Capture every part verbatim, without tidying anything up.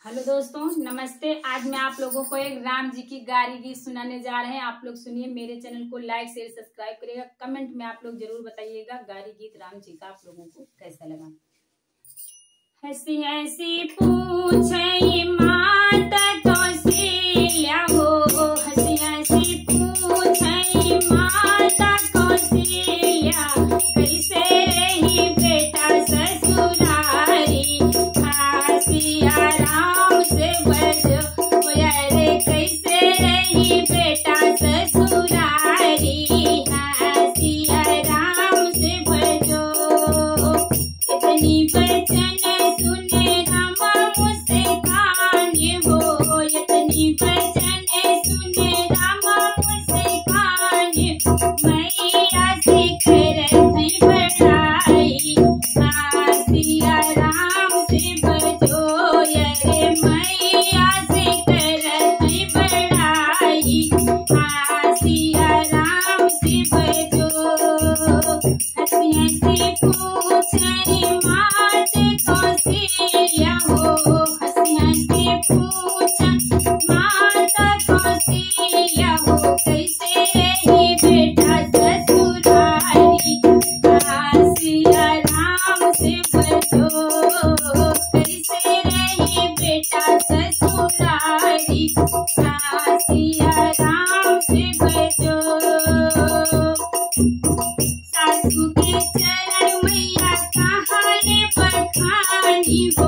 हेलो दोस्तों, नमस्ते। आज मैं आप लोगों को एक राम जी की गारी गीत सुनाने जा रहे हैं। आप लोग सुनिए, मेरे चैनल को like, share, subscribe करिएगा। कमेंट में आप लोग जरूर बताइएगा गारी गीत राम जी का आप लोगों को कैसा लगा। हँसी हँसी पूछै माता कौशल्या हो, हँसी हँसी पूछै माता कौशल्या, कैसे रही बेटा ससुरारी। आ सिया राम से बजो, ओ यारे कैसे रही बेटा ससुरारी। आ सिया राम से बजो। इतनी बचन सुने रामा मुस्कान हो, इतनी बचन सुने रामा मुस्कान, मैया से करत है बड़ाई। आ सिया राम से बजो, अरे मैया से करत है बड़ाई। आ सिया राम से बजो। हँसी हँसी पूछै मात कौशल्या हो, हँसी हँसी पूछै मात कौशल्या हो, कैसे रही बेटा ससुरारी। आ सिया राम से बजो, कैसे रही बेटा ससुरारी। आ सिया राम से बजो। सासू के चरण मैया कहाँ ले बखानी हो,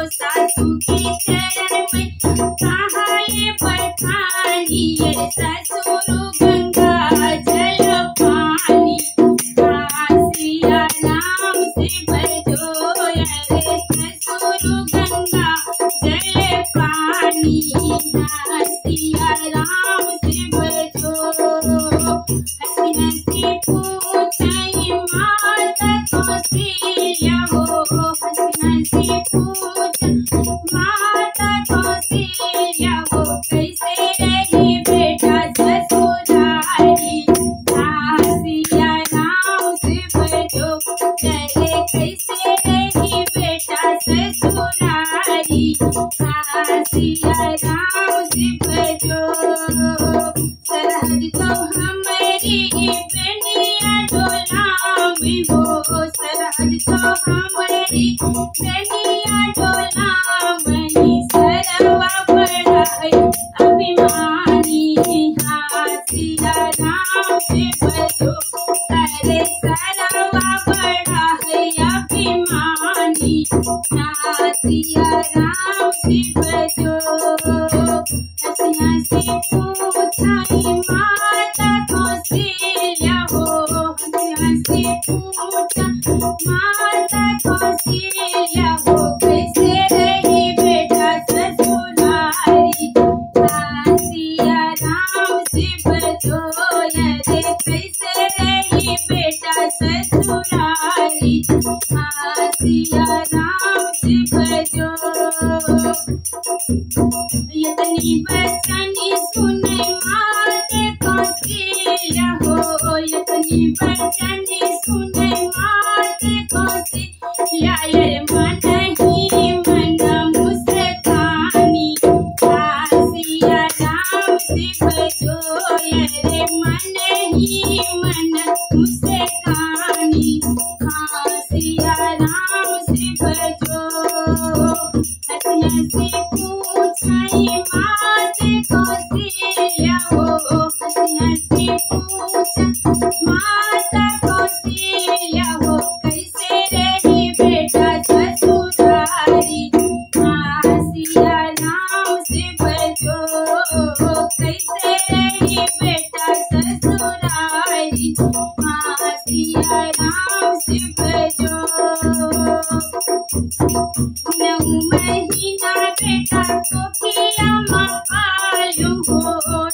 सासू के चरण मैया कहाँ ले बखानी। ये ससुर गंगा जल पानी, आ सिया राम से बजो, अरे ससुर गंगा जल पानी। आ सिया राम से बजो। हँसी हँसी पूछै माता कौशल्या हो, हँसी हँसी पूछै माता कौशल्या हो, कैसे रही बेटा ससुरारी। आ सिया राम से बजो, अरे कैसे रही बेटा ससुरारी। आ सिया राम से बजो। सरहज तो हमरी बेनिया डोलावे हो, सरहज तो हमरी बेनिया डोलावे, सरवा बड़ा है अभिमानी। आ सिया राम से बजो, अरे सरवा बड़ा है अभिमानी। आ सिया राम से बजो। हँसी हँसी पूछै माता कौशल्या हो, हँसी हँसी पूछै माता कौशल्या हो, कैसे रही बेटा ससुरारी। आ सिया राम से बजो, अरे कैसे रही बेटा ससुरारी। आ सिया राम से बजो। इतनी बचन सुनै मात कौशल्या हो, इतनी बचन सुनै मात कौशल्या, अरे मन ही मन मुस्कानी। आ सिया राम से बजो, अरे मन ही मन मुस्कानी। आ सिया राम से बजो। हँसी हँसी पूछै मात कौशल्या हो, हँसी हँसी पूछै मात कौशल्या हो, कैसे रही बेटा ससुरारी। आ सिया राम से बजो, कैसे रही बेटा ससुरारी। आ सिया राम से बजो। नौ महीना बेटा कोखिया मा पालू हो,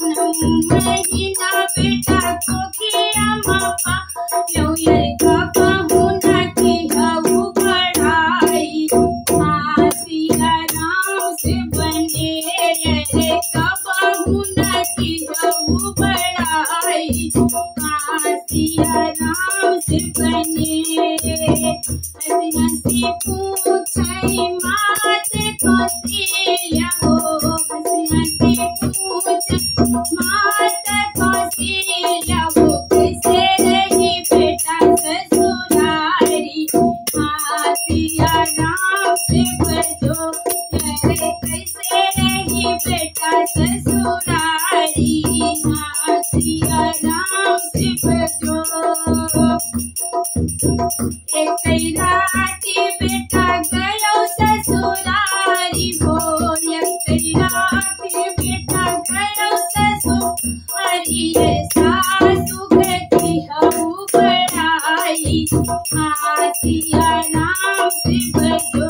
नौ महीना बेटा कोखिया मा पालू, ये कबहू ना किहऊ बड़ाई। आ सिया राम से बने, ये कबहू ना किहऊ बड़ाई। आ सिया राम से बने। हँसी हँसी पूछै मात कौशल्या कौशल्या हो, हंसी हंसी पूछे माता कौशल्या हो, कैसे रही बेटा ससुरारी। हाँ सिया राम से बचो, अरे कैसे रही बेटा ससुरारी। हाँ सिया राम से बचो। एक राती बेटा गयो ससुरारी हो, एक राती बेटा गयो ससुरारी, ये सासू के किहऊ बड़ाई। हाँ सिया राम से बचो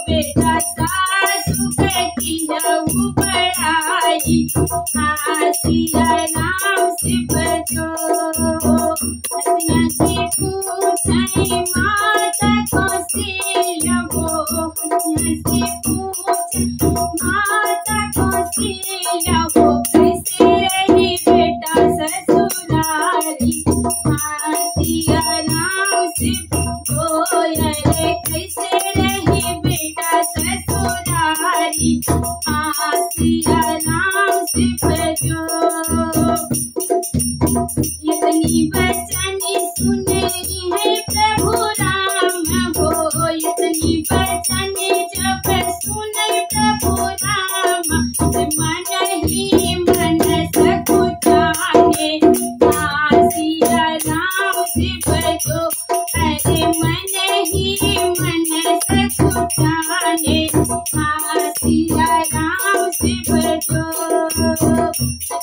बेटा, सासू के किहऊ बड़ाई। हाँ सिया राम से बचो। हंसी हंसी पूछे माता कौशल्या हो, हंसी हंसी पूछे माता कौशल्या हो, कैसे रही बेटा ससुरारी। हाँ सिया राम से बचो, अरे कैसे रही बेटा ससुरारी। हाँ सिया राम से बचो। इतनी बचन सुने है प्रभु राम हो, इतनी बचन जब सुने प्रभु राम, मन ही मन सकुचाने। हाँ सिया राम से बचो, अरे मन ही मन सकुचाने। हाँ सिया राम से बचो।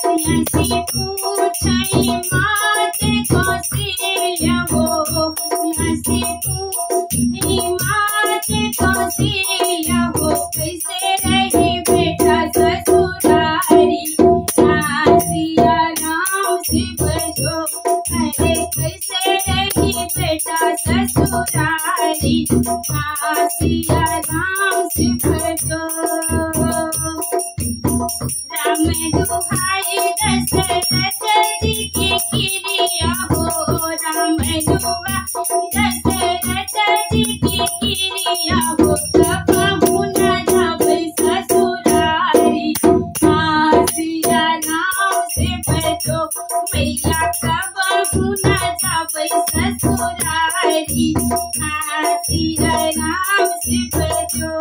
हंसी हंसी पूछे माता कौशल्या हो, हंसी हंसी पूछे माता कौशल्या हो, कैसे रही बेटा ससुरारी। हाँ सिया राम से बचो, अरे कैसे रही बेटा ससुरारी। हाँ सिया राम से बचो। राम दुहाई दशरथ जी की किरिया हो, राम दुहाई दशरथ जी की किरिया हो, कबहु न जाबै ससुरारी। हाँ सिया राम से बचो मैया, कबहु न जाबै ससुरारी। हाँ सिया राम से बचो।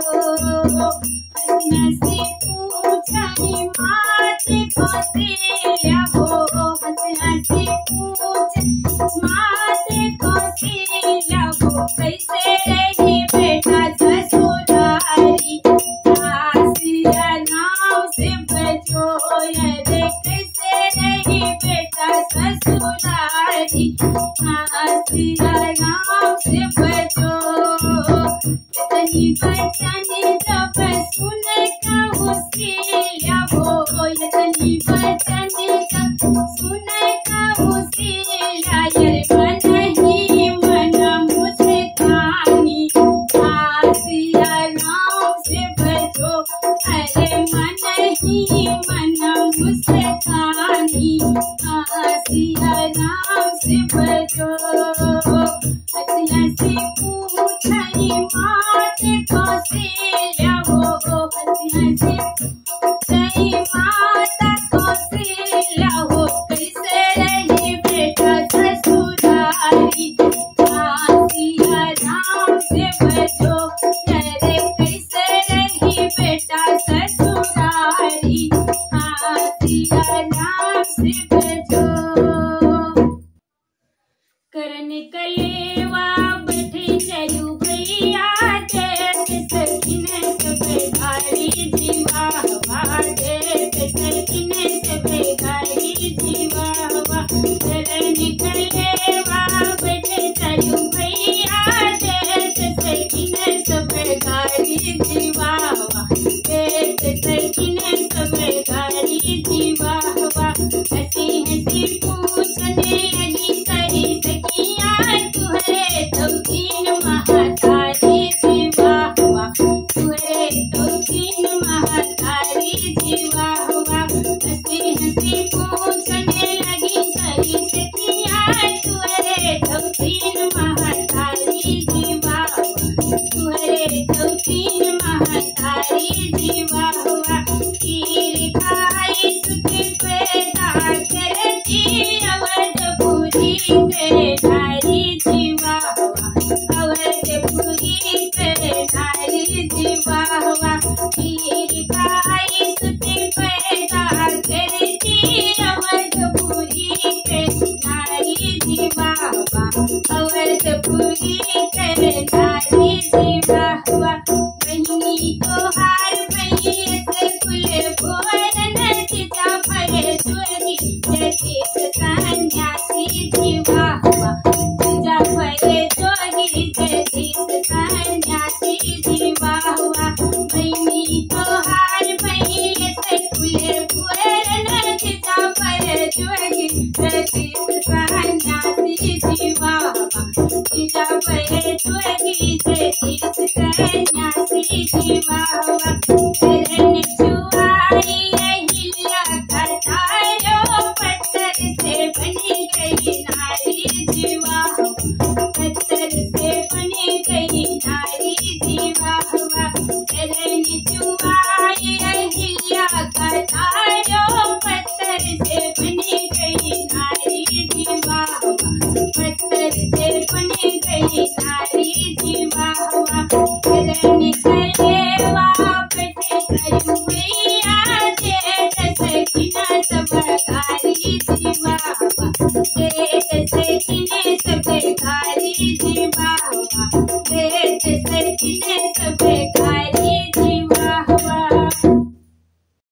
हंसी पूछे माता कौशल्या हो, हंसी हंसी पूछे माता कौशल्या हो, कैसे रही बेटा ससुरारी। हाँ सिया राम से बचो, अरे कैसे रही बेटा ससुरारी। हाँ सिया राम से बचो। इतनी बचन जब सुने कौशल्या हो, इतनी बचन जब सुने कौशल्या, अरे मन ही मन मुस्कानी। हाँ सिया राम से बचो, अरे मन ही मन मुस्कानी। हाँ सिया राम से बचो। हंसी हंसी पूछे माता कौशल्या हो, हंसी हंसी पूछे माता कौशल्या हो, कैसे रही बेटा ससुरारी। हाँ सिया राम से बचो, अरे कैसे रही बेटा ससुरारी। हाँ सिया राम से बचो। करन कलेवा बैठे चलू भैया, देख सखिन सब भारी जीवा हवा।